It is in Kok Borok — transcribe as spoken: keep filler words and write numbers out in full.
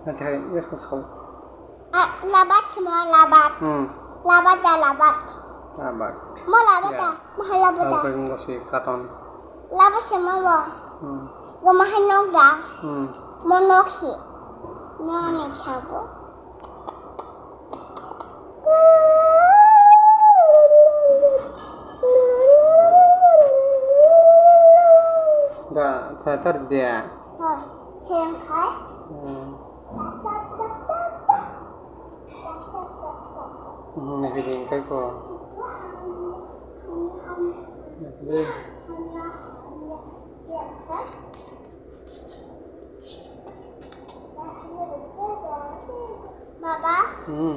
Nathai, yes, ko sau. Ah, labat semua labat. Hmm. Labat ya labat. Labat. Mo labat ya. Ya. Mo labat ya. Ang ko si katon. Labat semua bo. Hmm. Go mahal nok ya. Hmm. Mo nok si. Mo ni sabo. Da, ta tar dia. Hoi, khem khai. Hmm. Hmm, ni biding kai ko. Ni biding. Baba. Hmm.